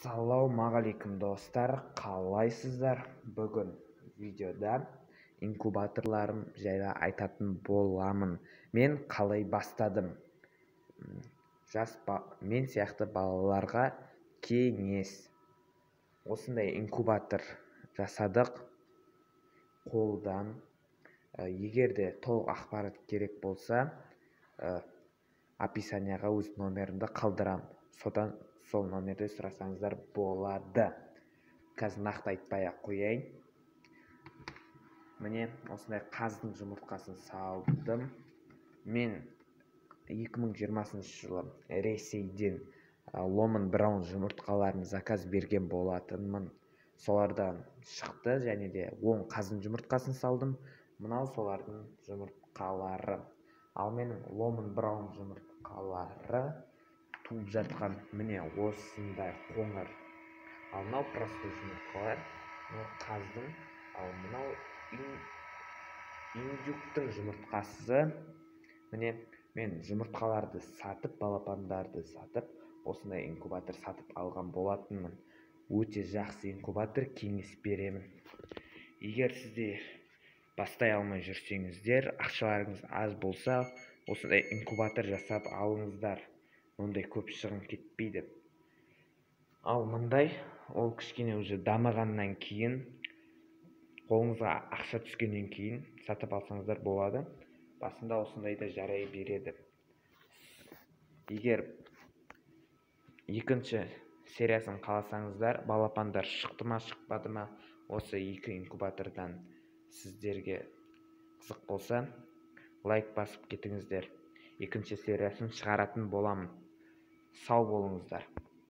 Ассалаумағалейкум, достар! Қалайсыздар? Бүгін видеода инкубаторларым жайлы айтатын боламын. Мен қалай бастадым, жас мен сияқты балаларға кеңес. Осындай инкубатор жасадық қолдан. Егер де толық ақпарат керек болса, описанияға өз номерімді қалдырам, содан сол номерде сұрасаңыздар болады. Қазір нақты айтпай ақ қояйын. Міне, осындай қаздың жұмыртқасын салдым. Мен 2020 жылы Ресейден Ломан Браун жұмыртқаларын заказ берген болатынмын, солардан шықты. Және де 10 қаздың жұмыртқасын салдым. Мынау солардың жұмыртқалары. Ал менің Ломан Браун жұмыртқалары туып жатқан, міне, осындай қоңыр. Ал мынау простой жұмыртқалар, мынау қаздың, ал мынау индюктің жұмыртқасы. Міне, мен жұмыртқаларды сатып, балапандарды сатып, осындай инкубатор сатып алған болатынмын. Өте жақсы инкубатор, кеңес беремін. Егер сізде бастай алмай жүрсеңіздер, ақшаларыңыз аз болса, осындай инкубатор жасап алыңыздар, ондай көп шығын кетпейді. Ал мындай ол кішкене уже дамығаннан кейін, қолыңызға ақша түскеннен кейін сатып алсаңыздар болады. Басында осындай да жарай береді. Егер екінші сериясын қаласаңыздар, балапандар шықты ма, шықпады ма осы екі инкубатордан, сіздерге қызық болса, лайк басып кетіңіздер, екінші сериясын шығаратын боламын. Сау болыңыздар!